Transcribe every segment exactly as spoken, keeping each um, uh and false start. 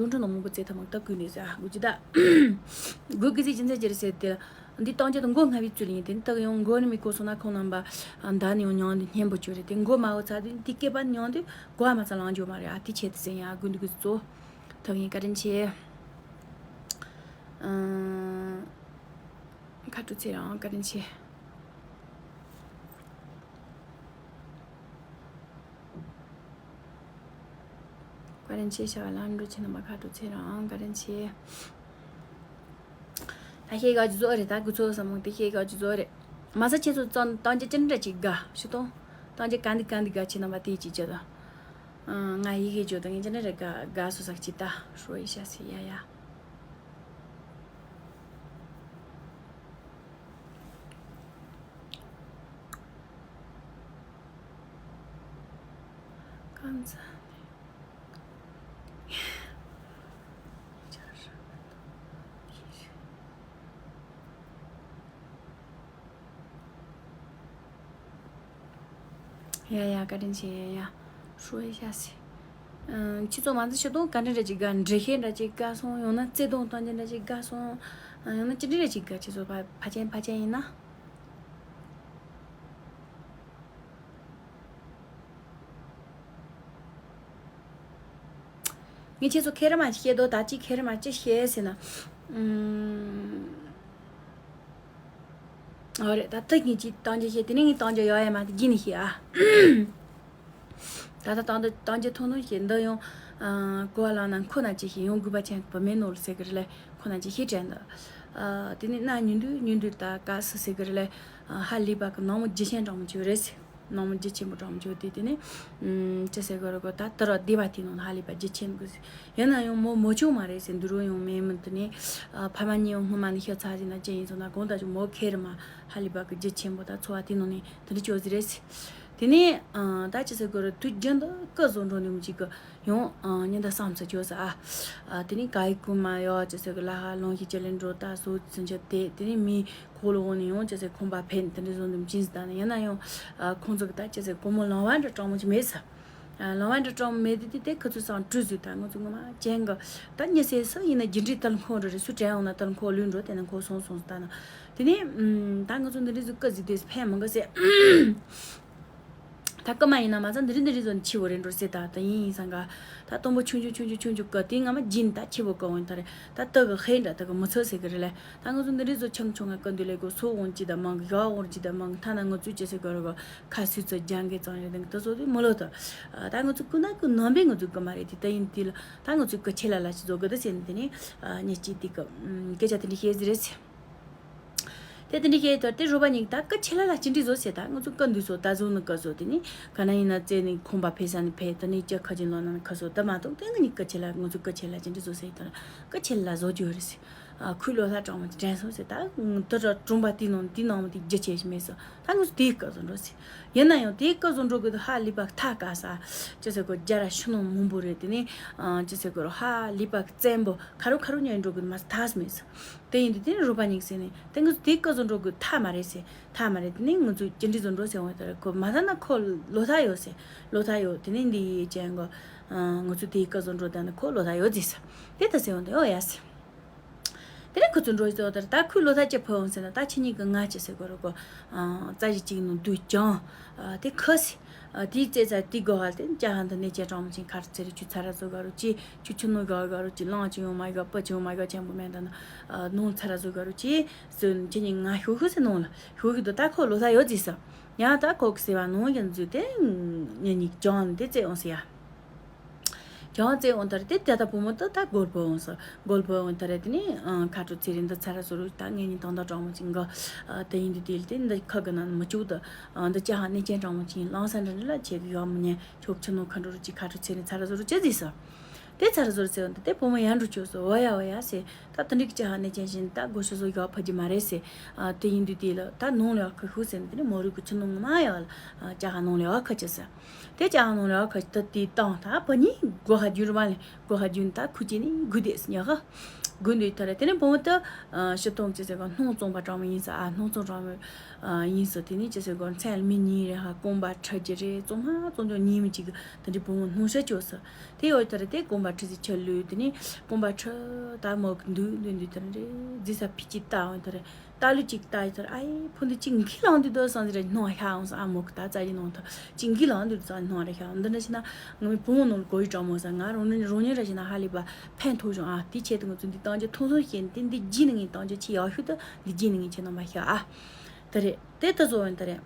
ཡོང་འཕྲོ་ནང་མང་པོ་བཙལ་ཐུབ་མང་སྟབས་བཀོད་ནས་ཟ་དགོས་ཀྱི་ད། དགོས་ཀྱི་ཟིག་ཅི་འཚལ་གྱི་རེད་ཟེར་ཏེ། འདི་གཏོང་རྒྱུ་དང་མགོ་སྔ་བའི་ཚུལ་ཡིན་ཏེ་སྟག་ཡང་མགོ་ནི་མི་གོ་སོང་ན་ཁོང་རྣམ་པ་མདའ་ནི་ཡང་མྱང་འདི་སྙན་པོ་བྱོས་རེད་དེ་མགོ་མ་འོ་ཚ་དུས་འདི་སྐེད་པ་མྱང་དུས་གོ་བ་མ་ཚ་ལང་འཇོག་མ་རེད་ཨ་དེ་ཆེད་དུ་ཟེར་ཡང་དགོས་འདུག་གི་གཙོ་ཐག་ཡིན་བཀའ་དྲིན་ཆེ། ཁ་དྲོ་ཚེ་རང་བཀའ་དྲིན་ཆེ། བཀའ་དྲིན་ཆེ་ཤ་བ་ལམ་འགྲོ་ཆེ་རྣམ་པ་ཁ་དྲོ་ཚེ་རང་བཀའ་དྲིན་ཆེ། ད་ཤེས་ག་ཅི་བཟོ་རེད་ད་གུ་ཚོ་བསམ་མོ་དེ་ཤེས་ག་ཅི་བཟོ་རེད། མ་ས་ཁྱེད་ཚོ་ཙང་བཏང་རྒྱུ་ཅི་འདྲ་ཅིག་དགའ་ཤི་ཏོང་། བཏང་རྒྱུ་ག་འདི་ག་འདི་དགའ་ཆེ་རྣམ་པ་དེ་ཅིག་བྱེད་དོ། ང་ཡི་གེ་བརྗོད་དང་ངས་ཅི་འདྲ་རེད་དགའ་དགའ་སོ་ཟག་ཅིག་ད་ཧྲོ་ཡི་ཤ་སི་ཡ་ཡ། ཀམ་ཚ་ནི། ཡ་ཡ་བཀའ་དྲིན་ཆེ་ཡ་ཡ། ཧྲུའེ་ཤ་སི། ཁྱེད་ཚོ་མ་འཛི་ཤི་དོང་བཀའ་དྲིན་རེ་ཅིག་དགའ་འདྲེ་ཤེས་འདྲ་ཅིག་དགའ་སོང་ཡང་ན་བརྩེ་དུང་གཏོང་རྒྱུ་འདྲ་ཅིག་དགའ་སོང་། ཡང་ན་ཅི་འདྲ་རེ་ཅིག་དགའ་ཁྱེད་ཚོ་ཕ་ཕ་ཆེན་ཕ་ཆེན་ཡིན་ན། ངས་ཁྱེད་ཚོ་ཁེར་མ་བཤད་དོ་ད་ཅི་ཁེར་མ་ཅི་བཤད་ཟེར་ན། ཨོ་རེད་ད་ལྟ་ངས་ཅི་བཏང་རྒྱུ་བཤད་དེ་ནས་ངས་བཏང་རྒྱུ་ཡོད་ཡ་མ་དེ་རྒྱུན་ནས་བཤད་ཨ། ད་ལྟ་བཏང་རྒྱུ་བཏང་རྒྱུ་ཐོང་ཐོང་བཤད་འདི་ཡང་གོ་བ་ལངས་ན་ཁོ་ན་ཅི་བཤད་ཡང་དགོས་པ་ཆེན་པོ་མེད་ནོ་ལ་ཟེར་གི་རེད་ལེ་ཁོ་ན་ཅི་བཤད་དྲན་འདི། དེ་ནས་ན་ཉུང་དུས་ཉུང་དུས་ད་ག་སུ་ཟེར་གི་རེད་ལེ། ཧ་ལས་པ་གི་ནང་མོ་རྒྱུ་ཆེན་གྲོང་མོ་ཅིག་རེད་ཟེར། ནང་མོ་རྒྱུ་ཆེན་པོ་གྲོང་མོ་ཅིག་དེ་དེ་ནས་ཅི་ཟེར་གི་རེད་གོ་ད་དུ་ར་སྡེ་བ་དེ་ནང་ཧ་ལས་པ་རྒྱུ་ཆེན་གི་ཟེར། ཡིན་ན་ཡང་མོ་མོ་ཆུང་མ་རེད་ཟེར་འདི་རུ་ཡང་མེད་མི་དེ་ནས་ཕ་མ་གཉིས་ཡང་སྔོན་མ་ནས་ཤི་ཚར་ཟིན་ན་ཅི་ཡིན་སོང་ན་གང་ལྟར་ཅིག་མོ་ཁེར་མ་ཧ་ལས་པ་གི་རྒྱུ་ཆེན་པོ་ད་འཚོ་བ་དེ་ནང་ནས་དེ་འདྲ་ཅོ་ཟི་རེད་ཟེར། དེ་ནས་ད་ཅི་ཟེར་གི་རེད་དུས་རྒྱུན་དུ་སྐུ་བཟོ་འགྲོ་ནས་མི་གཅིག་གི་ཡང་ཉི་ཟླ་བསམ་ཚུལ་ཅོ་ས་ཨ། དེ་ནས་ག་ཡི་ཀུན་མ་ཡོད་ཅི་ཟེར་གི་ལ་ཧ་ལོང་ཤི་ཅི་ལེན་འགྲོ་ད་བཟོ་ཚུན་ཆད་དེ་དེ་ནས་མི་ཁོ་ལོ་འོང་ནས་ཡང་ཅི་ཟེར་ཁོང་པ་ཕན་དེ་འདྲ་བཟོ་འདུམ་ཅིན་ཟི་ད་ནས་ཡིན་ན་ཡང་ཁོང་ཚོ་གི་ད་ཅི་ཟེར་སྒོར་མོ་ལོང་བ་འདྲ་སྤྲང་མོ་ཅི་མེད་ས། ལོང་བ་འདྲ་སྤྲང་མོ་མེད་དེ་དེ་དེ་ཁུ་ཚོ་སང་གྲུ་ཟུ་ད་ང་ཚོ་ངོ་མ་ཅན་གི་ད་ཉི་ཟེར་སུ་ཡིན་ན་རྒྱུ་འབྲས་དལ་འཁོར་རེ་རེ་སུ་དྲན་འོང་ན་དལ་འཁོར་ལུས་འགྲོ་དེ་ན་འཁོར་སོང་སོང་ཟི་ད་ན་དེ་ནས་ད་ང་ཚོ་འདི་འདྲ་ཟུ་ཀི་ཟི་དེ་ཕན་མང་གི་ཟེར། ད་སྐུ་མ་ཡིན་ན་མ་ཚང་འདི་རིགས་འདི་རིགས་ཚོ་ནི་ཆེ་བོ་རེད་འགྲོ་ཟེར་ད་ད་ཡིན་ཡིན་སང་ག་ད་དང་པོ་ཆུང་ཆུང་ཆུང་ཆུང་ཆུང་ཆུང་སྐུ་དེ་སྔ་མ་སྦྱིན་ད་ཆེ་བོ་སྐུ་འོང་ད་རེད་ད་སྟག་གི་ཧེ་འདྲ་སྟག་གི་མི་ཚོ་ཟེར་གི་རེད་ལེ། ད་ང་ཚོ་འདི་རིགས་ཚོ་ཆུང་ཆུང་ང་སྐུ་འདི་ལས་གོ་སོ་འོང་ཅི་ད་མང་གི་ཡག་འོང་ཅི་ད་མང་གི་ཐ་ན་ང་ཚོས་ཅི་ཟེར་གི་རེད་གོ་ཁ་སུས་ཚོ་རྒྱང་གི་ཙང་རེད་དང་ད་ཚོ་དེ་མི་ལོ་ད། ད་ང་ཚོ་སྐུ་ན་སྐུ་ནང་པའི་ང་ཚོ་སྐུ་མ་རེད་དེ་ད་ཡིན་དེ་ལ་ད་ང་ཚོས་སྐུ་ཆེ་ལ་ལ་ཅི་བཟོ་གི་ད་ཟེར་ནས་དེ་ནས་ཉེ་སྐྱིད་དེ་གི་སྐད་ཆ་དེ་འདྲ་བཤད་ཟེར་རེད་ཟེར། དེ་དེ་འདྲ་བཤད་དོར་དེ་རོ་པ་ཉིད་ད་སྐུ་ཆེ་ལ་ལ་ཅི་འདྲ་བཟོ་ཟེར་ད་ང་ཚོ་སྐུ་འདུས་སོ་ད་བཟོ་ནི་སྐུ་བཟོ་དེ་ནི་ག་ན་ཡིན་ན་རྩེ་ནི་ཁོང་པ་ཕེ་ས་ནི་ཕེ་དེ་ནི་ཅི་ཁ་ཅིག་ལོ་ན་ནི་ཁ་སོ་ད་མ་གཏོགས་དེ་ང་ནི་སྐུ་ཆེ་ལ་ང་ཚོ་སྐུ་ཆེ་ལ་ཅི་འདྲ་བཟོ་ཟེར་དོ་ན་སྐུ་ཆེ་ལ་བཟོ་རྒྱུ་རེད་ཟེར། ཁུ་ལོ་ལ་གྲོང་མ་དྲན་སོང་ཟེར་ད་དུ་ར་གྲོང་པ་དེ་ནང་དེ་ནང་མ་དེ་རྒྱུ་ཆེ་ཞིག་མེད་སོ་ད་ང་ཚོ་དེའི་སྐུ་བཟོ་འགྲོ་ཟེར། ཡིན་ན་ཡང་དེའི་སྐུ་བཟོ་འགྲོ་དགོས་དུ་ཧ་ལི་པ་ཐ་ཀ་ས་ཅི་ཟེར་གོ་རྒྱ་ར་ཤུ་ནོ་མང་པོ་རེད་དེ་ནི་ཅི་ཟེར་གོ་ར་ཧ་ལི་པ་བཙན་པོ་ཁ་རུ་ཁ་རུ་ཉན་འགྲོ་དགོས་མ་ཐག་མེད་སོ། དེ་ཡིན་དུས་དེ་ནི་རོ་པ་ཉིག་ཟེར་ནས་དེ་ང་ཚོ་དེའི་སྐུ་བཟོ་འགྲོ་དགོས་ཐ་མ་རེད་ཟེར་ཐ་མ་རེད་དེ་ནི་ང་ཚོ་ཅི་འདྲི་བཟོ་འགྲོ་ཟེར་འོང་དེ་རེད་ཁོ་མ་ཐ་ན་ཁོ་ལོ་ཐ་ཡོད་ཟེར་ལོ་ཐ་ཡོད་དེ་ནི་འདི་ཡི་ཅན་གོ་ང་ཚོ་དེའི་སྐུ་བཟོ་འགྲོ་དང་ནི་ཁོ་ལོ་ཐ་ཡོད་ཟེར་ས་དེ་ད་ཟེར་འོང་དེ་ཨོ་ཡ་ཟེར། དེ་ནས་ཁོ་ཚོ་འགྲོ་ཡི་ཚོ་དེར་ད་ཁོས་ལོ་ཐ་ཅི་ཕུལ་འོང་ཟེར་ན་ད་ཁྱེད་གཉིས་ཀྱི་ང་ཅི་ཟེར་དགོས་རེད་གོ་རྩ་གཞི་གཅིག་ནང་བསྡུས་ཀྱང་དེ་ཁུ་ཟེར། དེའི་རྩེ་ཚ་དེའི་སྒོ་ཧལ་དེ་ཅ་ཧ་འདི་ནས་ཅེ་གྲོང་མི་ཆེན་ཁར་ཚེ་རི་ཆུ་ཚ་ར་བཟོ་ག་རུ་ཅི་ཆུ་ཆུ་ནོ་ག་ག་རུ་ཅི་ལང་ཅི་ཡོང་མ་ག་པ་ཅི་ཡོང་མ་ག་ཅན་པོ་མེད་ད་ན་ནོང་ཚ་ར་བཟོ་ག་རུ་ཅི་ཟོན་ཁྱེད་གཉིས་ང་ཤུ་ཤུ་ཟེར་ནོང་ལ་ཤུ་ཤུ་དུ་ད་ཁོ་ལོ་ཐ་ཡོད་ཟེར་ས་ཡང་ད་ཁོ་གི་ཟེར་བ་ནོང་ཡིན་ཟོས་དེ་ཉེ་གཉིས་ཀྱང་དེ་རྩེ་འོང་ཟེར་ཡ། ཀྱང་རྩེ་འོང་ཐར་དེ་ད་ལྟ་བུ་མོ་ད་ད་སྒོར་བུ་འོང་ས་སྒོར་བུ་འོང་ཐར་དེ་ནི་ཁ་དྲོ་ཚེ་རིང་འདི་ཚ་ར་བཟོ་རུ་ད་ངེད་གཉིས་དང་ད་གྲོགས་མོ་ཅིག་འགའ་དེ་ཡིན་དུས་དེ་ལ་དེ་འདི་ཁ་གི་ནང་མི་བཅུག་ད་འདི་ཅ་ཧ་གནས་ཅན་གྲོགས་མོ་ཅིག་ལང་ས་འདྲ་འདྲ་ལ་ཆེ་གི་ཡོག་མི་ཉན་ཆོག་ཆུ་ནོ་ཁ་འགྲོ་རུ་ཅིག་ཁ་དྲོ་ཚེ་རིང་ཚ་ར་བཟོ་རུ་ཅི་ཟིག་ས་དེ་ཚ་ར་བཟོ་རུ་ཚེ་འོང་ད་དེ་བུ་མོ་ཡར་འགྲོ་ཆོག་ས་འོ་ཡ་འོ་ཡ་ཟེར་ད་དེ་འདྲ་གི་ཅ་ཧ་གནས་ཅན་བཞིན་ད་སྒོ་ཤ་བཟོ་ཡོག་ཕ་གི་མ་རེད་ཟེར་དེ་ཡིན་དུས་དེ་ལ་ད་ནང་ལ་ཡོག་ཁ་ཤུ་ཟེར་ནི་དེ་ནི་མོ་རུ་གི་ཆུ་ནོ་ངོ་མ་ཡོག་ལ་ཅ་ཧ་ནང་ལ་ཡོག་ཁ་ཅི་ཟེར། དེ་ཅང་ནང་ལ་ཁ་ད་དེ་བཏང་ད་བུ་གཉིས་སྒོ་ཧ་རྒྱུན་རུ་མ་ལས་སྒོ་ཧ་རྒྱུན་ད་ཁུ་ཅི་ནི་དགུ་དེས་ཉག་ཧ། དགོས་འདུག་ད་རེད། དེ་ནས་བུ་མོ་དེ་ཨ་ཕྱི་ཐོག་ཅི་ཟེར་གོ་སྣུམ་བཙོང་པ་གྲོགས་མོ་ཡིན་ས། ཨ་སྣུམ་བཙོང་གྲོགས་མོ་ཨ་ཡིན་ས། དེ་ནས་ཅི་ཟེར་གོ་མཚན་ལ་མི་གཉིས་རེད་ཧ། རྐང་པ་འཁྲུ་རྒྱུ་རེད། བཙོང་མ་བཙོང་རྒྱུ་ཉིན་མོ་གཅིག་གི་དེ་འདྲའི་བུ་མོ་སྣུམ་ཤ་སྤྱོད་ས། དེ་ཡོད་ད་རེད། དེ་རྐང་པ་འཁྲུ་ཟིག་ཁྱེར་ལུས། དེ་ནས་རྐང་པ་འཁྲུ་ད་མོ་གི་འདུག་འདུག་འདུག་ད་རེད། རྫི་ས་ཕི་གཅིག་ལྟ་འོང་ད་རེད། ལྟ་ལུགས་གཅིག་ལྟ་ཡི་ཐར། ཨའི་ཕོ་འདི་གཅིག་འགི་ལང་འདུག་དོ་སང་ཟེར་ར་སྣང་ཤ་འོང་སོང་། ཨ་མོ་གི་ད་རྩ་ཡི་ནང་ཐོག་གཅིག་འགི་ལང་འདུག་ད་སྣང་ར་ཤ་འདི་འདྲ་ཞིག་ན་ང་མི་བུ་མོ་ནང་ལ་གོ་ཡི་གྲོགས་མོ་ས། ང་རང་ཉིད་རང་ཉིད་ར་ཞིག་ན་ཧ་ལས་པ་ཕན་ཐོགས་བྱུང་། ཨ་དེའི་ཆེད་དུ་ང་ཚོ་འདི་གཏམ་རྒྱུད་ཐུང་ཐུང་བཤད་ནས་དེ་འདི་རྗེས་ནས་ངས་གཏམ་རྒྱུད་ཆེས་ཡག་ཤོས་དུ་འདི་རྗེས་ནས་ངས་ཁྱེད་རྣམ་པ་ཤ་ཨ་དེ་རེད། དེ་ལྟ་བཟོ་འོང་ད་རེད།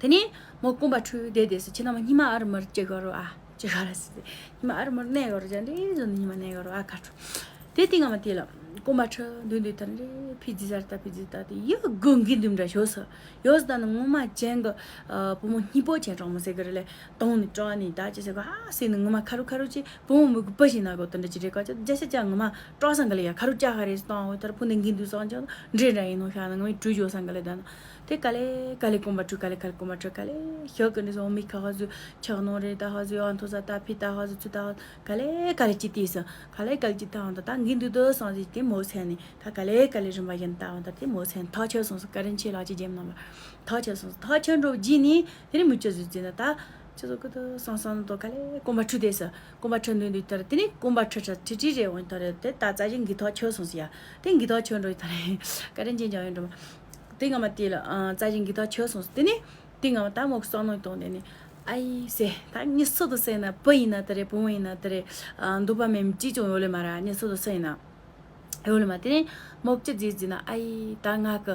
དེ་ནས་མོ་རྐང་པ་འཁྲུད་བསྡད་བསྡད་སོང་། ཁྱེད་རྣམ་པ་སྙིང་མ་ཨ་རུ་མར་སྐྱི་ག་རུ་ཨ་སྐྱི་ག་ར་སི་སི་སྙིང་མ་ཨ་རུ་མར་གནས་ག་རུ་ཅན་རེ་བཟོ་ནས་སྙིང་མ་གནས་ག་རུ་ཨ་ཁ་འཁྲུ། དེ་སྟེང་ང་མ་དེ་ལ་རྐང་པ་འཁྲུད་འདུག་འདུག་ད་རེ་ཕི་ཛི་ཟར་ད་ཕི་ཛི་ད་དེ་ཡི་དགོན་གི་འདུག་འདྲ་ཞོ་སི་ཡོ་སི་ད་ནི་ངོ་མ་ཅན་གི་བུ་མོ་སྙིང་པོ་ཅན་གྲོགས་མོ་ཟེར་གི་རེད་ལེ། དོང་ནས་སྐྲག་ནས་ད་ཅི་ཟེར་གི་ཧ་སེ་ནི་ངོ་མ་ཁ་རུ་ཁ་རུ་ཅི་བུ་མོ་མི་གི་པ་ཞིག་ན་གོ་དེ་འདྲ་ཅི་རེད་ག་ཅི་རྒྱ་ཤ་ཅག་ངོ་མ་སྐྲག་སང་གི་ལེ་ཡ་ཁ་རུ་ཅག་ཧ་རེ་སི་དང་འོ་ད་ར་བུ་ནི་གི་འདུག་སང་ཅག་འདྲེ་འདྲ་ཡིན་ནོ་ཤ་ན་ངོ་མི་གྲུ་ཞོ་སང་གི་ལེ་ད་ན། དེ་ག་ལེ་ག་ལེ་རྐང་པ་འཁྲུད། ག་ལེ་ག་ལེ་རྐང་པ་འཁྲུད། ག་ལེ་ཞག་གི་འདི་སོང་མི་ཁ་ཁ་བཟོས་ཆག་ནོ་རེད། ད་ཧ་བཟོས་ཨ་མཐོ་ས་ད་ཕི་ད་ཧ་བཟོས་ཚུ་ད་ཧ་ག་ལེ་ག་ལེ་ཅི་ཏི་སོང་། ག་ལེ་ག་ལེ་ཅི་ད་ཧ་ད་ད་འགི་འདུག་དོ་སོང་ཟིག་དེ་མོ་སེ་ནི་ད་ག་ལེ་ག་ལེ་རིམ་པ་ཡིན་ད་ཧ་ད་དེ་མོ་སེ་ཐག་ཆོད་སོང་སོ། ཀ་རིན་ཆེ་ལགས་ཀྱི་རྒྱབ་ནང་ལ་ཐག་ཆོད་སོང་སོ། ཐག་ཆོད་འགྲོ་རྗེས་ནི་དེ་ནི་མི་ཆོད་ཟིག་ཟིན་ན་ད་ཆི་ཚོ་ཀི་དོ་སང་སང་དོ་ག་ལེ་རྐང་པ་འཁྲུད་དེ་སོ། རྐང་པ་འཁྲུད་འདུག་འདུག་ད་དེ་ནི་རྐང་པ་འཁྲུད་ཁྲ་ཁྲི་ཁྲི་རེད་འོང་ད་རེད། དེ་ད་རྩ་ཆེན་འགི་ཐག་ཆོད་སོང་སོ་ཡ། དེ་འགི་ཐག་ཆོད་འགྲོ་ཡི་ད་རེད། ཀ་རིན་ཆེ་འཇང་ཡོད་འགྲོ་མ། དེ་སྔ་མ་དེ་ལ་ཨ་རྩ་ཆེན་འགི་ཐག་ཆོད་སོང་། དེ་ནས་དེ་སྔ་མ་ད་མོ་གི་བསམ་མནོ་གཏོང་དེ་ནས་ཨ་ཡི་ཟེ་ད་ངི་སུ་དུ་སེ་ན་བུ་ཡིན་ན་དེ་རེད། བུ་མོ་ཡིན་ན་དེ་རེད། ཨ་འདོད་པ་མེད་ཅི་ཅུང་ཡོད་ལེ་མ་ར་ངི་སུ་དུ་སེ་ཡིན་ན་ཡོད་ལེ་མ། དེ་ནས་མོ་གི་ཅི་ཟེ་ཟེ་ན་ཨ་ཡི་ད་ང་གི་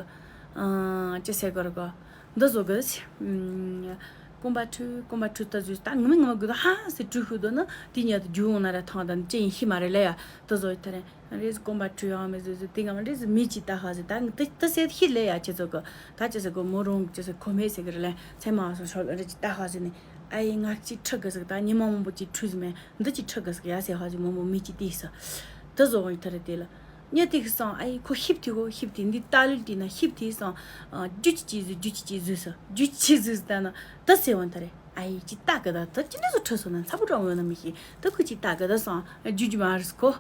ཨ་ཅི་ཟེ་གོ་ར་གོ་འདི་བཟོ་གི་ཨ་རྐང་པ་འཁྲུད་རྐང་པ་འཁྲུད་ད་ཟོས་ད་ངི་མི་ངི་མ་གི་ད་ཧ་སེ་འཁྲུད་ཤུ་དོ་ན་དེ་ཉལ་དུ་རྒྱུ་འོང་ན་ར་ཐང་ད་ཅི་ཡིན་ཤི་མ་རེད་ལེ་ཡ། འདི་བཟོ་ཡི་ད་རེད། རེས་རྐང་པ་འཁྲུད་ཡང་མི་བཟོད་བཟོད་དེ་སྔ་མ་རེས་མི་གཅིག་ལྟ་ཧ་ཟེར། ད་དེ་དེ་ཟེར་ཤི་ལེ་ཡ་ཁྱེད་ཚོ་གི་ད་ཅི་ཟེར་གོ་མོ་རང་ཅི་ཟེར་ཁོ་མེད་ཟེར་གི་རེད་ལེ། མཚན་མ་སོང་ཤོག་རེ་ཅིག་ལྟ་ཧ་ཟེར་ནས་ཨ་ཡེ་ང་གཅིག་ཁྲི་གི་ཟིག་ད་ཉི་མ་མང་པོ་ཅིག་འཁྲུད་ཟིག་མེད་འདི་ཅིག་ཁྲི་གི་ཟིག་ཡ་ཟེར་ཧ་ཟེར་མོ་མོ་མི་གཅིག་དེ་ཟེར། དེ་བཟོ་བ་ཡི་ཐ་རེ་དེ་ལ་ཉེ་དེ་གི་སང་ཨ་ཡེ་ཁོ་ཤིབ་དེ་གོ་ཤིབ་དེ་འདི་ལྟ་ལུལ་དེ་ན་ཤིབ་དེ་སང་རྒྱུ་ཅི་ཅི་བཟོས་རྒྱུ་ཅི་ཅི་བཟོས་ཟེར་རྒྱུ་ཅི་བཟོས་ཟེར་ད་ན་དེ་ཟེར་བ་ཡི་ཐ་རེ། ཨ་ཡེ་ཅི་ལྟ་གི་ད་ད་ཅི་འདྲ་བཟོ་ཁྲི་སོང་ན་ཚ་པོ་གྲང་མོ་ཡོད་ན་མི་ཤེས། ད་ཁོ་ཅི་ལྟ་གི་ད་སང་རྒྱུ་རྒྱུ་མ་རེད་ཁོ།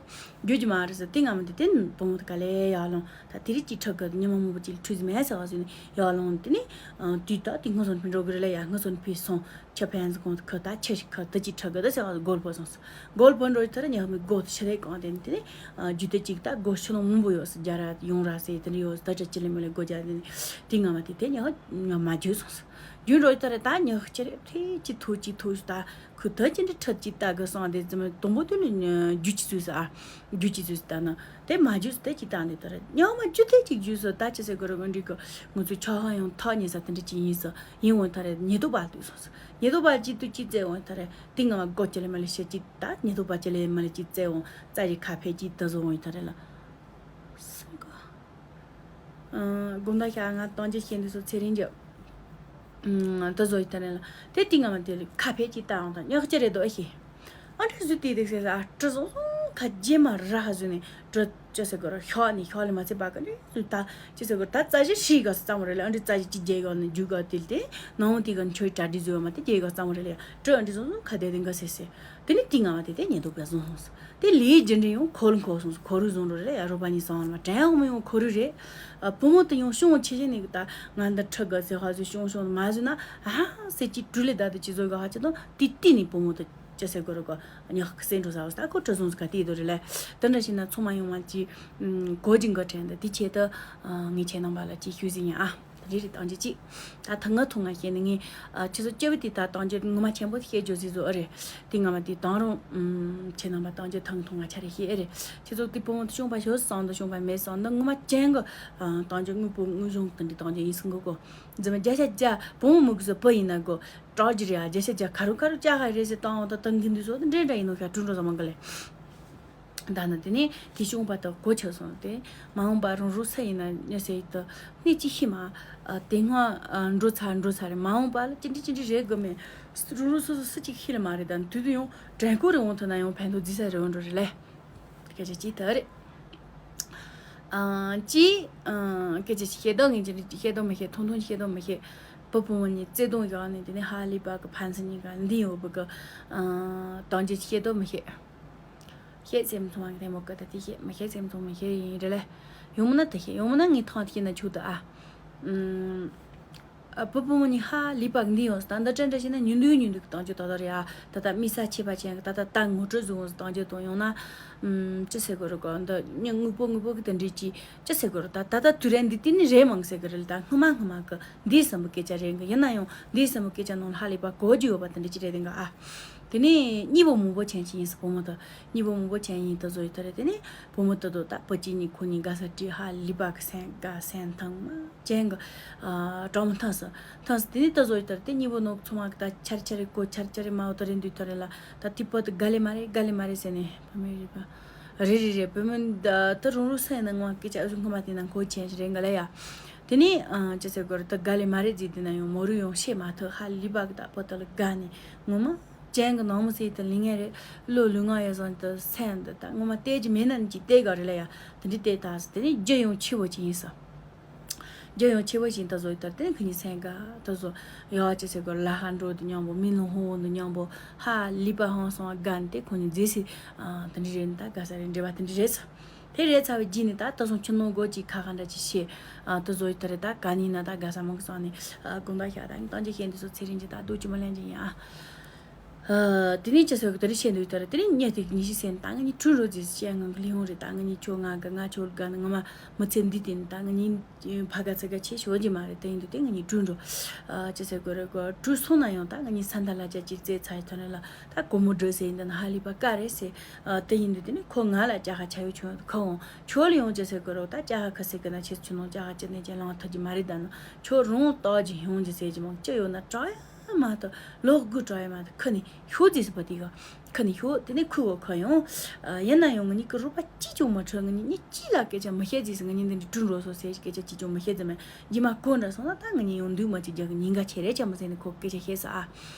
རྒྱུ་རྒྱུ་མ་རེད་ཟེར། དེ་སྔ་མ་དེ་དེ་བུ་མོ་དེ་ག་ལེ་ཡར་ལོངས། ད་དེ་རིགས་ཀྱི་ཁྲི་གི་ཉི་མ་མང་པོ་ཅིག་ལ་ཁྲུས་མེད་ཟེར་བ་ཟེར་ནས་ཡར་ལོངས། དེ་ནས་དུས་ད་དེ་ངོ་སོན་ཕི་འགྲོ་གི་རེད་ལ་ཡ། ངོ་སོན་ཕི་སོང་ཆ་ཕན་ཟེར་གོང་དུ་ཁོ་ད་ཆེ་ཞིག་ཁོ་ད་ཅི་ཁྲི་གི་ད་ཟེར་བ་སྒོར་པོ་སོང་ཟེར། སྒོར་པོ་འགྲོ་ཡི་ཐ་ར་ཉི་མ་སྒོ་དེ་ཆེ་རེད་གང་དེ་ནས་དེ་ནས་རྒྱུ་དེ་ཅིག་ད་སྒོ་ཕྱི་ལོང་མང་པོ་ཡོད་ཟེར། རྒྱ་ར་ཡོང་ར་ཟེར་དེ་འདྲ་ཡོད་ཟེར། ད་ཅི་ཅི་ལེ་མི་ལེ་སྒོ་རྒྱ་དེ་ནས་དེ་སྔ་མ་དེ་དེ་ཉི་མ་མ་རྒྱུ་སོང་ཟེར། རྒྱུ་འགྲོ་ཡི་ཐ་ར་ད་ཉི་མ་ཆེ་རེད་ཐེ་ཅི་ཐུ་ཅི་ཐུ་ད། ཁོས་ད་ཅི་འདྲ་ཁྲི་ཅིག་ལྟ་གི་སོང་དེ་ཙམ་དང་པོ་དུས་ནས་རྒྱུ་ཅི་ཚོས་ཟེར་ཨ། རྒྱུ་ཅི་ཚོས་ཟེར་ལྟ་ན་དེ་མ་རྒྱུ་ཟེར་དེ་ཅིག་བཏང་ནས་ད་རེད། ཉག་མ་རྒྱུ་དེ་ཅིག་རྒྱུ་ཟེར་ད་ཅི་ཟེར་གི་རེད་གོ་འགྲིག་གི། ང་ཚོའི་ཆ་ཧ་ཡང་ཐག་ཉེ་ས་དེ་འདྲ་ཅིག་ཡིན་ཟེར། ཡིན་འོང་ད་རེད་ཉེ་དུ་པ་ལྟོས་སོང་ཟེར། ཉེ་དུ་པ་ཅིག་ཏུ་ཅིག་བཙལ་འོང་ད་རེད། དེ་སྔ་མ་སྒོ་ཅི་ལེ་མ་ལེ་བཤད་ཅིག་ད་ཉེ་དུ་པ་ཅི་ལེ་མ་ལེ་ཅིག་བཙལ་འོང་རྩ་ཡི་ཁ་ཕེ་ཅིག་ད་བཟོ་འོང་ཡི་ད་རེད་ལ། སེམས་གོ། དགོང་དག་ཤ་ང་གཏམ་རྒྱུད་བཤད་འདི་ཚོ་ཚེ་རིང་གི་ད་བཟོ་ཡི་ད་རེད་ལ། དེ་དེ་སྔ་མ་དེ་ལ་ཁ་ཕེ་ཅིག་བཏང་དང་ཉག་ཅི་རེད་དོ་ཨེ་ཤེས། ཨ་འདྲ་བཟོས་དེ་དེ་ཟེར་ཨ་གྲི་བཟུང་བཟུང་ཁ་རྗེས་མ་ར་ཧ་བཟོས་ནས་གྲི་ཅི་ཟེར་གི་ར་ཤོག་ནས་ཤོག་ལས་མ་ཚད་པ་ག་འདྲ་བཟོས་ད་ཅི་ཟེར་གི་ར་ད་རྩ་གཞི་ཧྲིལ་ག་ཙམ་རེད་ལ། ཨ་འདྲ་རྩ་གཞི་ཅི་རྒྱལ་ག་ནས་རྒྱུ་ག་དེ་དེ་ནང་དེ་ག་ཆོས་གྲ་སྒྲིག་བཟོས་མ་དེ་རྒྱལ་ག་ཙམ་རེད་ལ་ཡ། གྲི་ཨ་འདྲ་བཟུང་བཟུང་ཁ་དེ་དེ་འགའ་ཟེར་ཟེར། དེ་ནས་དེ་སྔ་མ་དེ་དེ་ཉེ་དུ་པས་བཟུང་སོང་ཟེར། དེ་ལས་རྒྱུ་འབྲས་ཡང་ཁོ་རུ་འཁོར་སོང་ཟེར། ཁོ་རུ་བཟུང་འགྲོ་རེད་ཡ། རོགས་པ་གཉིས་སང་བ་ལ་དྲན་ཡང་མི་ཡོང་ཁོ་རུ་རེད། ཨ་བུ་མོ་དེ་ཡང་ཤོང་ཆེ་ཆེ་ནས་ད་ང་འདི་ཁྲི་ག་ཟེར་ཧ་ཟེར་ཤོང་ཤོང་མ་ཟེར་ན་ཧ་ཟེར་ཅིག་གྲུ་ལེ་ད་དུ་ཅི་བཟོ་ག་ཧ་ཅི་དང་དེ་དེ་ནས་བུ་མོ་དེ་ཅི་ཟེར་གོ་རུ་ག་ཉག་གི་སེ་འགྲོ་ཟ་བ་ད་ཁོ་གྲི་བཟུང་ཟེར་ག་དེ་དོ་རེད་ལ། དེ་འདྲ་ཞིག་ན་ཚང་མ་ཡོང་བ་ཅི་གོ་ཅི་འགའ་དྲན་ད་དེ་ཆེད་དུ་ངས་ཁྱེད་རྣམ་པ་ལ་ཅི་ཞུ་ཟིན་ཡ་ཨ། རེ་རེ་གཏམ་རྒྱུད་ཅིག་ད་ཐང་ང་ཐུང་ང་བཤད་ནི་ངས་ཨ་ཁྱེད་ཚོ་སྐྱེ་བོ་དེ་ད་གཏམ་རྒྱུད་ངོ་མ་ཆེན་པོ་བཤད་རྒྱུ་ཟིག་བཟོ་ཨ་རེད། དེ་སྔ་མ་དེ་དང་རུང་ཁྱེད་རྣམ་པ་གཏམ་རྒྱུད་ཐང་ཐུང་ང་ཆ་རེ་བཤད་ཨ་རེད། ཁྱེད་ཚོ་དེ་བུ་མོ་དེ་ཤོང་པ་ཞོ་སང་དང་ཤོང་པ་མེད་སང་འདི་ངོ་མ་ཅན་གི་གཏམ་རྒྱུད་དངོས་པོ་དངོས་བྱུང་དེ་འདྲའི་གཏམ་རྒྱུད་ཡིན་སྲིད་གི་གོ། འཛིན་མ་བརྒྱ་ཆ་བརྒྱ་བུ་མོ་མི་གི་སོ་བུ་ཡིན་ན་གོ་གྲགས་ཀྱི་རེད་ཨ། བརྒྱ་ཆ་བརྒྱ་ཁ་རུ་ཁ་རུ་ཅག་ཧ་རེད་ཟེར་བཏང་བ་དང་ད་འགི་འདི་ཚོ་དེ་འདྲ་འདྲ་ཡིན་ནོ་ཤ་གྲུ་འགྲོ་ས་མང་གི་ལེ། ད་ནི་དེ་ནས་དེ་བྱུང་བ་དང་གོ་ཆོད་སོང་སྟེ་མ་འོངས་པ་རང་རང་སུ་ཡིན་ན་ཉེ་ཟེར་ཡི་ད་ནི་ཅི་ཤི་མ། དེ་སྔ་འགྲོ་ཚར་འགྲོ་ཚར་རེད། མ་འོངས་པ་ལ་ཅི་འདྲི་ཅི་འདྲི་རེད་དགོས་མེད། རང་རང་སོ་སོ་སུ་གཅིག་ཤི་ལ་མ་རེད། ད་དུས་དུ་ཡང་དྲན་སྐུལ་རེ་འོང་ཐུབ་ན་ཡང་ཕན་ཐོགས་རྫི་ས་རེ་འོང་འགྲོ་རེད་ལེ། སྐད་ཆ་ཅི་ད་རེད། ཅི་སྐད་ཆ་ཞིག་བཤད་དོ་ངས་ཅི་འདྲི་བཤད་དོ་མི་བཤད་ཐུང་ཐུང་བཤད་དོ་མི་བཤད། བུ་བུ་མོ་གཉིས་བརྩེ་དུང་བཞག་ནས་དེ་ནས་ཧ་ལས་པ་གི་ཕན་ཚུན་གཉིས་ཀ་འདི་ཡོད་པ་གི་གཏམ་རྒྱུད་བཤད་དོ་མི་བཤད། བཤད་སེམས་ཚོང་མ་གི་དེ་མོ་གི་ད་དེ་བཤད་མི་བཤད་སེམས་ཚོང་མི་བཤད་ཡིན་རེད་ལེ། ཡོང་མ་ན་དེ་བཤད་ཡོང་མ་ན་ངས་ཐང་དེ་བཤད་ན་ཆུག་ཏུ་ཨ། ཨུམ། ཨ་བུ་བུ་མོ་གཉིས་ཧ་ལས་པ་འདི་ཡོང་ད་འདི་འདྲ་འདྲ་བྱས་ན་ཉུང་དུས་ཉུང་དུས་ཀྱི་གཏོང་རྒྱུ་ད་ད་རེད་ཨ། ད་ད་མི་ས་ཆེ་བ་ཅན་གྱི་ད་ད་ད་ངོ་སྤྲོད་བཟོ་འོང་གཏོང་རྒྱུ་དང་ཡང་ན། ཨུམ། ཅི་ཟེར་དགོས་རེད་གོ་འདི་ཉི་དངོས་པོ་དངོས་པོ་གི་དེ་འདྲས་ཀྱི་ཅི་ཟེར་དགོས་རེད་ད་ད་ད་དུས་རན་འདི་དེ་ནི་རེད་མང་ཟེར་གི་རེད་ད་སྔོན་མ་སྔོན་མ་གི་འདི་བསམ་པའི་སྐད་ཆ་རེད་གི་ཡིན་ན་ཡང་འདི་བསམ་པའི་སྐད་ཆ་ནང་ལ་ཧ་ལས་པ་གོ་རྒྱུ་ཡོད་པ་དེ་འདྲ་ཅི་རེད་དེ་གི་ཨ། དེ་ནས་གཉིས་པོ་མང་པོ་ཆེན་ཞིག་ཡིན་སོང་བུ་མོ་དང་གཉིས་པོ་མང་པོ་ཆེན་ཡིན་ད་བཟོ་ཡི་ད་རེད་དེ་ནས་བུ་མོ་དེ་དང་ད་བུ་གཅིག་གཉིས་ཁོ་གཉིས་དགའ་ས་བྲིས་ཧ་ལས་པ་གི་སེམས་དགའ་སེམས་ཐང་མ་ཅན་གི་ཨ་གྲོགས་མོ་ཐང་སོང་ཐང་སོང་དེ་ནས་ད་བཟོ་ཡི་ད་རེད་དེ་གཉིས་པོ་ནོ་ཚོ་མ་གི་ད་ཆར་ཆར་རེ་གོ་ཆར་ཆར་རེ་མ་འོ་ད་རེད་འདུག་ད་རེད་ལ་ད་དེ་བུ་དེ་དགའ་ལེ་མ་རེད་དགའ་ལེ་མ་རེད་ཟེར་ནས་བུ་མོ་རེད་པ། རེད་རེད་རེད་བུ་མོ་ད་ད་རུང་རུང་སེམས་ནང་ང་སྐད་ཆ་ཨུ་ཚུགས་ཁོ་མ་དེ་ནང་གོ་ཆེན་ཞིག་རེད་ག་ལ་ཡ། དེ་ནས་ཨ་ཅི་ཟེར་དགོས་རེད་ད་དགའ་ལེ་མ་རེད་ཟེར་དེ་ན་ཡང་མོ་རུ་ཡང་བཤད་མ་ཐུབ་ཧ་ལས་པ་གི་ད་བུ་ད་ལ་དགའ་ནས་ངོ་མ་ཅན་གི་ནང་མི་སྲིད་དུ་ལིང་ངེ་རེད་བློ་ལུས་ངག་ཡོད་བཟང་དུ་སེམས་འདི་ད་ངོ་མ་བལྟས་ཀྱི་མེད་ན་ནི་ཅིག་བལྟས་ག་རེད་ལ་ཡ་དེ་འདྲི་བལྟས་ད་ཟེར་དེ་ནས་རྒྱུ་ཡང་ཆེ་བོ་ཅིག་ཡིན་ས། རྒྱུ་ཡང་ཆེ་བོ་ཞིག་ད་བཟོ་ཡི་ད་དེ་ནས་ཁི་གཉིས་སེམས་དགའ་ད་བཟོ་ཡ་ཅི་ཟེར་དགོས་ལ་ཧ་འགྲོ་དུ་མཉམ་པོ་མི་ལོང་ཧོ་འདུ་མཉམ་པོ་ཧ་ལས་པ་ཧང་སོང་དགའ་ནས་དེ་ཁོ་གཉིས་མཛེས་སི་དེ་འདྲི་རེད་ད་དགའ་ས་རེད་འདྲི་བ་དེ་འདྲི་རེད་ས། དེ་རེད་ཚར་བའི་རྗེས་ནས་ད་ད་སོང་ཁྱི་ནོར་སྒོ་གཅིག་ཁ་ཁ་འདྲ་ཅིག་བཤད། ཨ་དུ་བཟོ་ཡི་ད་རེད་ད་ག་ནས་ན་ད་དགའ་ས་མང་གི་སོང་ནས་ཨ་དགོངས་དག་ཤ་ད་ནི་གཏམ་རྒྱུད་བཤད་འདི་ཚོ་ཚེ་རིང་གི་ད་སྡུག་ཅི་མ་ལན་ཅི་ཡིན་ཨ། ཨ་དེ་ནས་ཅི་ཟེར་གི་ད་རེད་བཤད་འདུག་ད་རེད་དེ་ནས་ཉེ་དེ་གི་ཉི་ཤུ་སེན་ད་ང་གཉིས་གྲུ་རོ་ཟིག་བཤད་ངང་གི་ལས་ཡོང་རེད་ད་ང་གཉིས་ཁྱོད་ང་གི་ང་ཁྱོད་ག་ནི་ང་མ་མི་ཚེ་འདི་དེ་ནི་ད་ང་གཉིས་ཕ་ག་ཚ་ག་ཆེ་ཤོས་ཀྱི་མ་རེད་དེ་ཡིན་དུས་དེ་ང་གཉིས་གྲུ་འགྲོ། ཨ་ཅི་ཟེར་གི་རེད་གོ་གྲུ་སོང་ན་ཡང་ད་ང་གཉིས་ས་མཐའ་ལ་ཅག་ཅིག་རྩེད་ཚར་ཡི་ཐོན་རེད་ལ་ད་སྒོར་མོ་འགྲོ་ཟེར་ཡིན་ད་ན་ཧ་ལས་པ་དཀའ་རེད་ཟེར། ཨ་དེ་ཡིན་དུས་དེ་ནི་ཁོ་ང་ལ་ཅག་ཁ་ཆ་ཡོད་ཆུང་ཁ་འོང་ཁྱོད་ལ་ཡོང་ཅི་ཟེར་གི་རོགས་ད་ཅག་ཁ་ཁ་ཟེར་གི་ན་ཆེ་ཆུ་ནང་ཅག་ཁ་ཅི་ནས་ཅི་ལང་ཐུབ་ཀྱི་མ་རེད་ད་ན་ཁྱོད་རང་ལྟོགས་ཀྱི་ཡོང་ཅི་ཟེར་གྱི་མང་ཅི་ཡོད་ན་དྲག་ཡ་མ་ཐུབ་ལོག་དགོས་དྲག་ཡ་མ་ཐུབ་ཁ་ནས་ཤོག་ཅི་ཟེར་བ་དེ་ག་ཁ་ནས་ཤོག་དེ་ནས་ཁུ་བོ་ཁ་ཡོང་། ཡིན་ན་ཡང་ང་གཉིས་ཀྱི་རོགས་པ་གཅིག་ཀྱང་མ་འཕྲོད་ང་གཉིས་གཉིས་གཅིག་ལ་སྐད་ཆ་མི་བཤད་ཅི་ཟེར་ང་གཉིས་འདི་འདྲ་དྲུང་རོགས་སོ་ཟེར་སྐད་ཆ་གཅིག་ཀྱང་མི་བཤད་ཙམ་མ་རྗེས་མ་ཁོ་འདྲ་སོང་ན་ད་ང་གཉིས་ཡོང་འདུག་མ་ཅིག་རྒྱག་གི་ཉིན་ག་ཆེ་རེ་ཆ་མ་ཟེར་ནས་ཁོ་སྐད་ཆ་བཤད་ས་ཨ།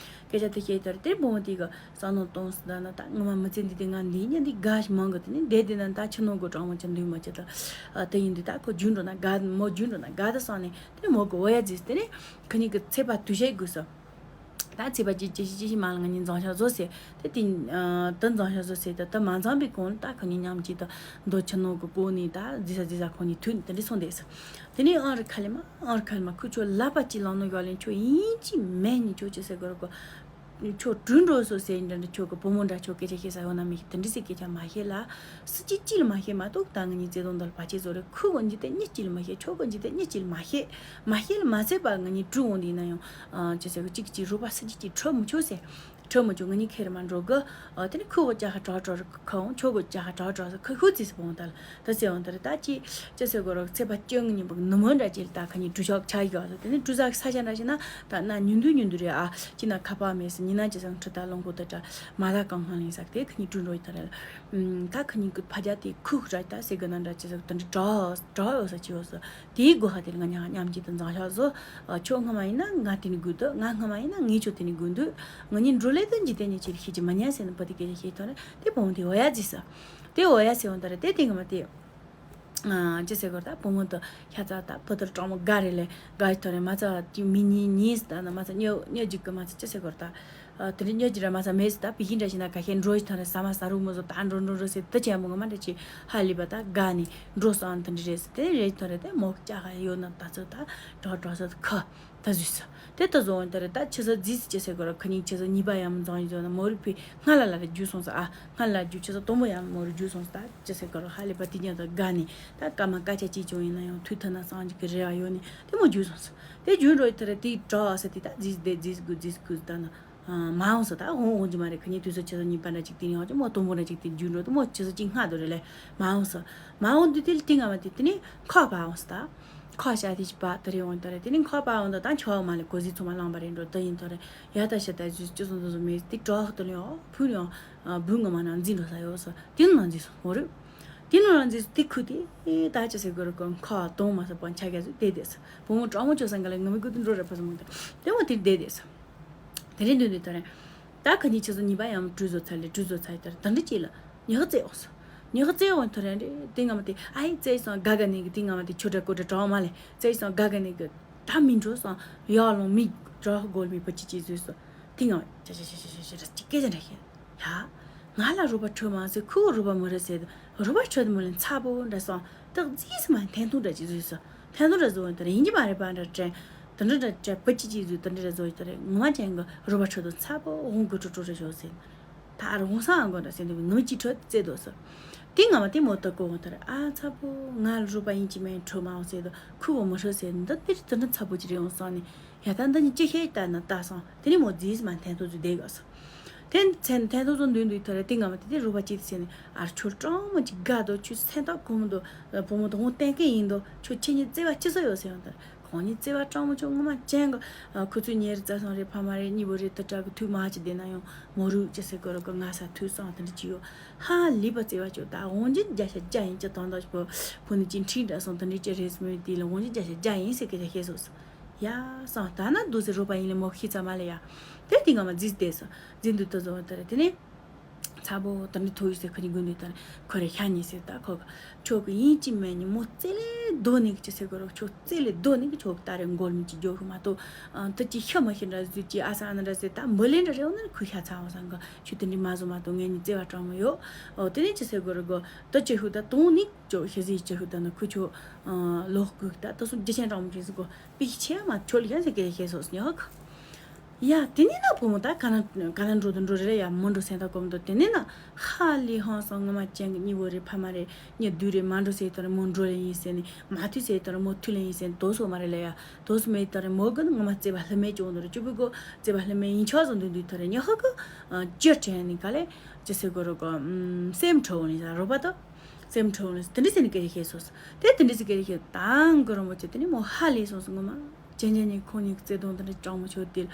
སྐད་ཆ་དེ་བཤད་དར་དེར་བུ་མོ་དེ་གི་བསམ་མནོ་གཏོང་སྲིད་ད་ན་ད་ངོ་མ་མི་ཚེ་འདི་དེ་ང་འདི་ཉིན་འདི་དགའ་ཞིག་མང་གི་དེ་ནི་བསྡད་དེ་ན་ད་ཁྱི་ནོར་གོ་གྲོགས་མོ་ཅི་འདུག་མ་ཅི་ད། དེ་ཡིན་དུས་ད་ཁོ་རྒྱུན་འགྲོ་ན་དགའ་མོ་རྒྱུན་འགྲོ་ན་དགའ་ད་སོང་ནས་དེ་མོ་གི་འོ་ཡ་རྫིས་དེ་ནི་ཁི་གཉིས་ཀྱི་ཚེ་པ་དུས་ཤེས་དགོས་སོ། ད་ཚེ་པ་ཅི་ཅི་ཞིག་ཅི་ཞིག་མ་ལ་ང་གཉིས་མཛངས་ཤག་བཟོ་ཟེར་དེ་དེ་ད་མཛངས་ཤག་བཟོ་ཟེར་ད་ད་མ་མཛངས་པའི་གོང་ལ་ད་ཁི་གཉིས་མཉམ་གཅིག་ད་མདོ་ཁྱི་ནོར་གི་གོ་ནས་ད་རྫིས་ས་རྫིས་ས་ཁོ་གཉིས་མཐུད་དེ་འདྲ་སོང་བསྡད་སོ། དེ་ནས་ཨང་རི་ཁ་ལེ་མ་ཨང་རི་ཁ་ལེ་མ་ཁུ་ཆོ་ལབ་པ་ཅི་ལང་ནོ་ཡོད་ལེན་ཆོ་ཡིན་ཅི་མེད་ནི་ཆོ་ཅི་ཟེར་གོ་ར་གོ། ཁྱོད་གྲུ་འགྲོ་སོ་ཟེར་འདྲ་འདྲ་ཁྱོད་ཀྱི་བུ་མོ་འདྲ་ཁྱོད་སྐད་ཆ་བཤད་ས་ཡོད་ན་མི་ཤེས་དེ་འདྲ་ཟེར་སྐད་ཆ་མ་བཤད་ལ། སུ་གཅིག་གཅིག་ལ་མ་བཤད་མ་གཏོགས་ད་ང་གཉིས་བརྩེ་དུང་འདི་ལ་བར་ཆད་བཟོ་རེད་ཁུ་གི་འཇིག་རྟེན་གཉིས་གཅིག་ལ་མ་བཤད་ཁྱོད་གི་འཇིག་རྟེན་གཉིས་གཅིག་ལ་མ་བཤད་མ་བཤད་ལ་མ་ཟད་པ་ང་གཉིས་གྲུ་འོང་འདི་ཡིན་ན་ཡང་ཅི་ཟེར་གི་གཅིག་གཅིག་རུ་པ་སུ་གཅིག་གཅིག་ཁྲོ་མི་ཆོག་ཟེར་ཁྲོ་མི་ཆོག་ང་གཉིས་ཁེར་མ་འགྲོ་གི། དེ་ནི་ཁུ་བོ་ཅག་ཁ་གྲག་གྲག་རི་ཁ་འོང་ཁྱོད་གི་ཅག་ཁ་གྲག་གྲག་སོ་ཁ་ཤུ་ཙི་སི་བོང་ད་ལ་ད་ཟེར་འོང་ད་རི་ད་ཅི་ཅི་ཟེར་གོ་རོག་ཚེ་པ་སྐྱོན་གི་ཉིན་པ་གི་ནུ་མོ་འདྲ་ཅི་ལ་ད་ཁ་ཉིན་གྲུ་ཆོག་ཆ་ཡོད་ཟེར་དེ་ནི་གྲུ་ཟག་ས་ཆ་འདྲ་ཞིག་ན་ད་ན་ཉུང་དུས་ཉུང་དུས་རེད་ཨ། ཅི་ན་ཁ་པར་མེད་སི་ཉི་ན་ཅི་ཟང་ཁྲི་ད་ལོང་གོ་ད་ད་མ་ལ་གང་ཧང་ལིང་ཟག་དེ་ཁ་ཉིན་གྲུ་འགྲོ་ཡི་ད་རེད། ད་ཁ་ཉིན་གི་ཕ་རྒྱ་དེ་ཁུག་ར་ད་ཟེར་གི་ན་འདྲ་ཅི་ཟག་ད་འདྲ་གྲག་གྲག་ཡོད་ས་ཅི་ཡོད་ས། དེའི་སྒོ་ཧ་དེར་ང་ཉ་མཉམ་གྱི་དུ་མཛངས་ཤག་བཟོ། ཨ་ཁྱོད་སྔ་མ་ཡིན་ན་ང་དེ་ནི་དགོས་འདུག་ང་སྔ་མ་ཡིན་ན་ངས་ཁྱོད་དེ་ནི་དགོས་འདུག་ང་གཉིས་འགྲོ་ལས་དུ་འཇིག་རྟེན་ཉི་ཆེར་ཤེས་ཀྱི་མ་ཉན་ཟེར་ནི་བུ་དེ་སྐད་ཆ་བཤད་ཐོན་རེད་དེ་བུ་མོ་དེ་འོ་ཡ་རྫིས་ས། དེ་འོ་ཡ་ཟེར་འོང་ད་རེད་དེ་དེ་ང་མ་དེ། ཨ་ཅི་ཟེར་གོ་ད་བུ་མོ་དུ་ཤ་ཚ་ད་བུ་དུར་གྲོགས་མོ་དགའ་རེད་ལས་དགའ་ཐོན་རེད་མ་ཚ་ཅི་མི་གཉིས་གཉིས་ད་ན་མ་ཚ་གཉིས་གཉིས་འཇིག་གི་མ་ཚ་ཅི་ཟེར་གོ་ད། དེ་རིང་ཉོ་རྒྱུ་ར་མ་ས་མེད་སི་ད་པི་ཤིང་འདྲ་ཞིག་ན་ག་ཤེད་འགྲོ་ཞིག་ཐོན་རེ་ས་མ་ས་རུ་མོ་བཟོ་ད་འགྲོ་འགྲོ་འགྲོ་སི་དུ་ཆེན་མོ་ངོ་མ་འདྲ་ཅི་ཧ་ལི་པ་ད་དགའ་ནི་འགྲོ་སོང་དེ་འདྲ་རེད་སི་དེ་རེད་ཐོན་རེ་དེ་མོ་ཅག་ཧ་ཡོད་ན་ད་ཚོད་ད་གྲོགས་གྲོགས་སི་ཁ་ད་བཟོས་སི་དེ་ད་བཟོ་འོང་དེ་རེད་ད་ཆི་ས་རྫིས་སི་ཅི་སི་གོ་ར་ཁ་ཉིན་ཆི་ས་གཉིས་པ་ཡང་མི་འཛང་ཡི་བཟོ་ན་མོ་རི་ཕི་སྔ་ལ་ལ་རེ་རྒྱུ་སོང་ས་ཨ་སྔ་ལ་རྒྱུ་ཆི་ས་དོམ་པོ་ཡང་མོ་རི་རྒྱུ་སོང་ས་ད་ཅི་སི་གོ་ར་ཧ་ལི་པ་དེ་ཉ་ད་དགའ་ནི་ད་སྐར་མ་སྐར་ཆ་གཅིག་ཅུང་ཡིན་ན་ཡང་དུས་ཐ་ན་སང་ཅིག་གི་རེ་བ་ཡོད་ནི་དེ་མོ་རྒྱུ་སོང་ས་དེ་རྒྱུ་འགྲོ་ཡི་དེ་རེད་དེ་གྲོགས་སི་དེ་ད་རྫིས་སི་དེ་རྫིས་སི་གུ་རྫིས་སི་གུ་ད་ན། མ་འོངས་སུ་ད་འོང་འོང་གི་མ་རེད། ཁ་ཉིན་དུས་ཚོད་ཆུ་ཚོད་གཉིས་པ་འདྲ་ཅིག་དེ་ནས་འོང་ཅི་མོ་དུམ་བུ་འདྲ་ཅིག་དེ་རྒྱུ་འགྲོ་དུ་མོ་ཆུ་ཚོད་གཅིག་སྔ་དུ་རེད་ལས་མ་འོངས་སུ། མ་འོངས་དུས་དེ་ལ་དེ་ང་མ་དེ་དེ་ནས་ཁ་པ་འོངས་སུ་ད། ཁ་བྱ་དེ་ཅི་པ་དེ་རེད་འོང་དོ་རེད། དེ་ནས་ཁ་པ་འོང་དོ་ད་འཆི་བ་མ་ལས་གོ་ཟི་ཚོ་མ་ལངས་པ་རེད་འགྲོ་དུ་ཡིན་དོ་རེད། ཡ་ད་ཤ་ད་ཟུ་ཅི་སོང་དུ་ཟུ་མེད་དེ་གྲོགས་དུ་ལས་འོ་ཕུ་ལས་འོ་བུ་ངོ་མ་ན་འཛིན་འགྲོ་ས་ཡོད་སུ་དེ་ནང་འཛིན་སོང་མོ་རུ། དེ་ནང་འཛིན་སུ་དེ་ཁུ་དེ་ད་ཅི་ཟེར་དགོས་རེད་གོ་ཁ་དོང་མ་ས་པོ་འཆའ་ག་ཟུ་དེ་དེ་སུ་བུ་མོ་གྲོགས་མོ་ཅོ་སང་ག་ལ་ངོ་མི་ཀུ་དུ་འགྲོ་རེད་པ་སུ་མོ་དེ་དེ་མོ་དེ་དེ་དེ་སུ། དེ་རིང་དུས་འདི་ལྟར། ད་ཁ་ཉིན་ཆུ་ཚོད་གཉིས་པ་ཡང་གྲོས་བཟོ་ཚར་ལས་གྲོས་བཟོ་ཚར་ཡི་ལྟར་ད་འདི་གཅིག་ལ་ཉི་ཤུ་རྩེ་འོང་སོང་། ཉི་ཤུ་རྩེ་འོང་ཐོ་རེ་རེ་དེ་ང་མ་དེ་ཨ་ཡི་རྩེ་སོང་དགའ་དགའ་ནི་གི་དེ་ང་མ་དེ་ཆོ་འདྲ་ཀོ་འདྲ་གྲོགས་མ་ལས་རྩེ་སོང་དགའ་དགའ་ནི་གི་ད་མི་འགྲོ་སོང་ཡག་ལོང་མི་གྲོགས་གོལ་མི་བུ་ཅི་ཅི་བཟོས་སོང་དེ་ང་མ་ཅ་ཅ་ཅ་ཅ་ཅ་ཅ་ཅ་ཅི་སྐད་ཅ་འདྲ་ཤེས་ཡ། ང་ལ་རོགས་པ་འཕྲོད་མ་སོང་། ཁོས་རོགས་པ་མི་རེད་ཟེར། རོགས་པ་འཕྲོད་མི་ལ་ཚ་པོ་འདྲ་སོང་། ཏག་རྫིས་སུ་མ་འཐེན་ཐུང་འདྲ་ཅིག་བཟོས་སོང་། འཐེན་ཐུང་འདྲ་བཟོས་འོང་དེར་ཡིན་གྱི་མ་རེད་པ་འདྲ་དྲན། དེ་འདྲ་འདྲ་དྲན་བུ་ཅི་ཅི་བཟོས་དེ་འདྲ་འདྲ་བཟོས་དེར་ངོ་མ་ཅན་གྱི་རོགས་པ་འཕྲོད་དུ་ཚ་པོ་འོང་དགོས་ཀྲུ་ཀྲུ་རེ་ཞོག་ཟེར། ད་རུང་སང་ཨ་མགོ་འདྲ་ཟེར་འདུག་ངམ་ཅི་འཕྲོད་རྩེ་དོ་སོ། དེ་ངམ་དེ་མོ་ཏག་གོ་འོང་དེར་ཨ་ཚ་པོ་ང་ལ་རོགས་པ་ཡིན་གྱི་མིན་འཕྲོད་མ་འོང་ཟེར་དུ་ཁོས་བོ་མི་ཧྲོ་ཟེར་འདི་དེར་དེ་འདྲ་ཚ་པོ་ཅིག་རེད་འོང་སོང་ནས། ཡ་ད་འདི་ནི་ཅི་ཤེས་ལྟ་ན་ལྟ་སོང་། དེ་ནི་མོ་རྫིས་མ་འཐེན་ཐུང་ཟོས་བསྡད་ག་སོང་། དེ་ཚན་འཐེན་ཐུང་ཚོ་འདུན་འདུག་ཐོ་རེ་དེ་ངམ་དེ་དེ་རོགས་པ་ཅིག་ཟེར་ནས་ཨར་ཁྱོད་སྤྲང་མོ་ཅིག་དགའ་འདུག་ཁྱོད་སེམས་ཐག་གོ་མོ་འདུག་བུ་མོ་དང་བསྟན་མཁན་ཡིན་འདུག་ཁྱོད་ཁྱེད་གཉིས་བརྩེ་བ་ཅི་ཟིག་ཡོད་ཟེར་ཡོང་དེར་ཁོང་གཉིས་བརྩེ་བ་སྤྲང་མོ་ཁྱོད་ངོ་མ་ཅན་གི། ཁོ་ཚོས་ཉེ་རུ་རྩ་སང་རེད་ཕ་མ་རེད་གཉིས་པོ་རེད་དུ་དྲག་གི་ཐུག་མ་ཅི་བསྡད་ན་ཡང་མོ་རུ་ཅི་ཟེར་གོ་ར་གི་ང་ས་ཐུག་སང་དེ་འདྲ་ཅི་ཡོད། ཧ་ལས་པ་བརྩེ་བ་ཅོ་ད་འོང་ཅི་བརྒྱ་ཆ་བརྒྱ་ཡིན་ཅི་དང་དག་ཕོ་ཕོ་ནི་ཅི་འཁྲིག་འདྲ་སོང་དེ་འདྲ་ཅི་རེད་སྨོས་དེ་ལ་འོང་ཅི་བརྒྱ་ཆ་བརྒྱ་ཡིན་ཟེར་གི་ད་ཤེས་སོང་། ཡ་སང་ད་ན་འདུག་ཟེར་རོགས་པ་ཡིན་ལ་མོ་ཤི་ཚ་མ་ལ་ཡ། དེ་དེ་ངམ་རྫིས་བསྡད་སོང་རྫིས་འདུག་ཏུ་བཟོ་བ་དེར་དེ་ནས། ཚ་པོ་དེ་འདྲ་ཐུག་ཡོད་ཟེར་ཁོ་གཉིས་དགོན་དུས་ལྟར་ཁོ་རེ་ཤ་ཉེ་ཟེར་ད་ཁོ་གི་ཁྱོད་ཀྱི་ཡིན་གཅིག་མིན་གཉིས་མོ་རྩེ་ལེ་རྡོ་ནི་གི་ཅི་ཟེར་གི་རོགས་ཁྱོད་རྩེ་ལེ་རྡོ་ནི་གི་ཁྱོད་ཀྱི་ད་རེ་མགོ་མི་གཅིག་རྒྱོབ་ཤི་མ་གཏོགས་ཨ་ད་ཅི་ཤ་མ་ཤི་འདྲ་བཟོས་ཅི་ཨ་ས་ཨ་ན་འདྲ་ཟེར་ད་འབུ་ལེ་འདྲ་རེ་འོ་ན་ཁོས་ཤ་ཚ་བ་སང་གི་ཁྱོད་དེ་འདྲ་མ་བཟོ་མ་གཏོགས་ངེད་གཉིས་བརྩེ་བ་དྲང་མོ་ཡོད། འོ་དེ་ནས་ཅི་ཟེར་གི་རོགས་གོ་ད་ཅི་ཤུ་ད་དོང་ནི་ཁྱོད་ཤི་ཟིག་ཅི་ཤུ་ད་ནི་ཁོས་ཁྱོད་ལོག་གི་ད་ད་སོང་རྒྱུ་ཆེན་དྲང་མོ་ཅི་ཟེར་གོ་པི་ཤི་ཆེ་མ་ཁྱོད་ལ་ཡ་ཟེར་གི་ཤེས་སོ་སྙོག་ཡ་དེ་ནས་ན་བུ་མོ་ད་ག་ན་ག་ན་འགྲོ་དུ་འགྲོ་རེ་ལ་ཡ་མི་འགྲོ་སེམས་ཐག་གོམ་དུ་དེ་ནས་ན་ཧ་ལས་ཧང་སང་ངོ་མ་ཅན་གི་གཉིས་བོ་རེད་ཕ་མ་རེད་གཉིས་བདུད་རེད་མ་འགྲོ་ཟེར་དུ་རེད་མོ་འགྲོ་ལེ་ཡིན་ཟེར་ནས་མ་ཐུག་ཟེར་དུ་རེད་མོ་ཐུག་ལེ་ཡིན་ཟེར་ནས་དོ་སོ་མ་རེད་ལ་ཡ་དོ་སོ་མེད་དུ་རེད་མོ་གི་ནི་ངོ་མ་བརྩེ་བ་ལྷི་མེད་ཅོང་དུ་རེད་ཅུ་བུ་གོ་བརྩེ་བ་ལྷི་མེད་ཡིན་ཆོག་སོང་དུ་འདུག་ཐུ་རེད་ཉི་ཧ་གི་ཅི་དྲན་ནས་ག་ལེ་ཅི་ཟེར་གོ་རོ་གོ་སེམས་ཁྲོ་བོ་ནས་རོ་པ་དོ། སེམས་ཁྲོ་ནས་དེ་འདྲ་ཟེར་ནས་སྐད་ཆ་བཤད་སོང་། དེ་དེ་འདྲ་ཟེར་སྐད་ཆ་བཤད་དང་གི་རོ་མོ་ཅི་དེ་ནས་མོ་ཧ་ལས་སོང་སོང་ངོ་མ། ཅན་ཅན་ནས་ཁོང་གཉིས་ཀྱི་བརྩེ་དུང་དེ་འདྲ་དྲང་མོ་ཆོད་དེ།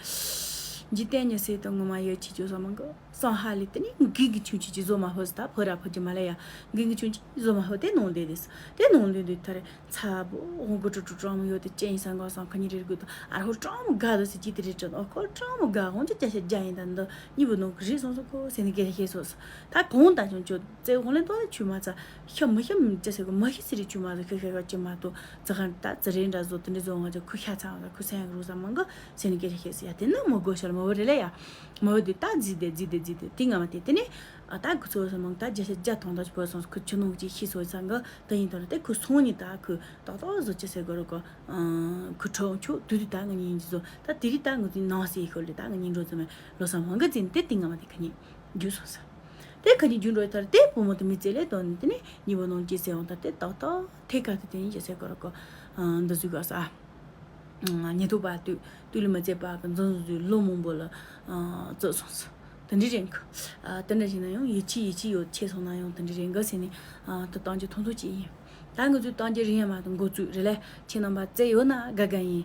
འཇིག་རྟེན་ཉི་ཟེར་དང་ངོ་མ་ཡོད་ཆེ་ཆོ་སོང་མང་གི་སང་ཧ་ལས་དེ་ནས་འགན་གི་ཆུང་ཆུང་ཅི་བཟོ་མ་ཕོད་ད་ཕོ་ར་ཕོ་ཅི་མ་ལ་ཡ་འགན་གི་ཆུང་ཆུང་བཟོ་མ་ཕོད་དེ་ནང་བསྡད་དེ་དེ་ནང་བསྡད་དུས་ཐར་ཚ་བོ་འོང་གི་ཀྲུ་ཀྲུ་དྲང་མོ་ཡོད་དེ་ཅན་ཡིན་སང་ག་སང་ཁ་ཉིན་རེ་དགོས་དང་ཨ་ཧོ་དྲང་མོ་དགའ་དོ་ཟེར་ཅི་དེ་རེད་དྲན་ཨོ་ཁོ་དྲང་མོ་དགའ་འོང་ཅི་ཅ་ཤ་རྒྱ་ཡིན་ད་འདི་གཉིས་པོ་ནང་གི་རེད་སོང་སོང་ཁོ་ཟེར་ནས་སྐད་ཆ་བཤད་སོང་། ད་གོང་ད་ཆུང་ཆུང་། ཙེ་ཧོང་ལེན་ཏོ་ནི་ཆུ་མ་ཚ། ཤ་མི་ཤ་མི་ཅི་ཟེར་གི་མི་ཤ་ཟེར་རི་ཆུ་མ་ཟེར་ཁི་ཤ་ཤ་ཅི་མ་ཏོ། ཙི་ཁན་ད་ཙི་རེ་འདྲ་བཟོ་དེ་འདྲ་བཟོ་ང་ཅི་ཁུ་ཤ་ཚ་བ་ཁུ་སེང་རུ་ས་མང་གི་ཟེར་ནི་སྐད་ཆ་ཤེས་སི་ཡ་དེ་ན་མོ་གོ་ཤ་ལ་མོ་བོ་རེ་ལེ་ཡ། མོ་བོ་དེ་ད་རྫི་དེ་རྫི་དེ་རྫི་དེ་དེ་ང་མ་དེ་དེ་ནི། ཨ་ད་ཁུ་ཚོ་ས་མང་ད་རྒྱ་ཤ་རྒྱ་ཐོང་ད་ཅི་བོ་སོང་ཁུ་ཆུ་ནུང་ཅི་ཤི་སོ་ས་གི་ད་ཡིན་ཐོ་ར་དེ་ཁུ་སོང་ནི་ད་ཁུ་ཏོག་ཏོག་བཟོ་ཅི་ཟེར་གོ་རོ་གོ། ཁུ་ཁྲོ་ཆུ་དུ་དུ་ད་ང་ཉིན་ཅི་བཟོ་ད་དེ་རི་ད་ང་ཚོའི་ནང་སི་ཤོར་ལེ་ད་ང་ཉིན་འགྲོ་ཙམ་ལོ་ས་མང་གི་རྫི་དེ་དེ་ང་མ་དེ་ཁ་ཉིན། རྒྱུ་སོང་ས། དེ་ཁ་ཉིན་རྒྱུ་འགྲོ་ཡི་ཐར་དེ་བུ་མོ་དེ་མི་ཚེ་ལས་དོན་ནི་དེ་ནི་གཉིས་པོ་ནང་སྐྱེས་སེ་འོང་ཐར་དེ་ཏག་ཏག་ཐེ་ཀ་དེ་དེ་ནི་ཅི་ཟེར་གོ་ར་གོ། འདི་ཟུག་ག་ས། ཉེ་དུ་པ་དུས་དུས་ལ་མི་ཚེ་པ་གི་འཛོམས་འཛོམས་ལོ་མང་པོ་ལ་རྩོད་སོང་ས། དེ་འདྲི་རེད་གི། དེ་འདྲ་བྱས་ན་ཡང་ཡིད་ཆེས་ཡིད་ཆེས་ཡོད་ཆེ་སོང་ན་ཡང་དེ་འདྲི་རེད་གི་ཟེར་ནས་དུ་བཏང་རྒྱུ་ཐུང་ཐུང་ཅིག་ཡིན། ད་ང་ཚོའི་བཏང་རྒྱུ་རིང་ཡ་མ་དང་འགོ་བཙུགས་རེད་ལེ་ཁྱེད་རྣམ་པ་བཙལ་ཡོད་ན་དགའ་དགའ་ཡིན།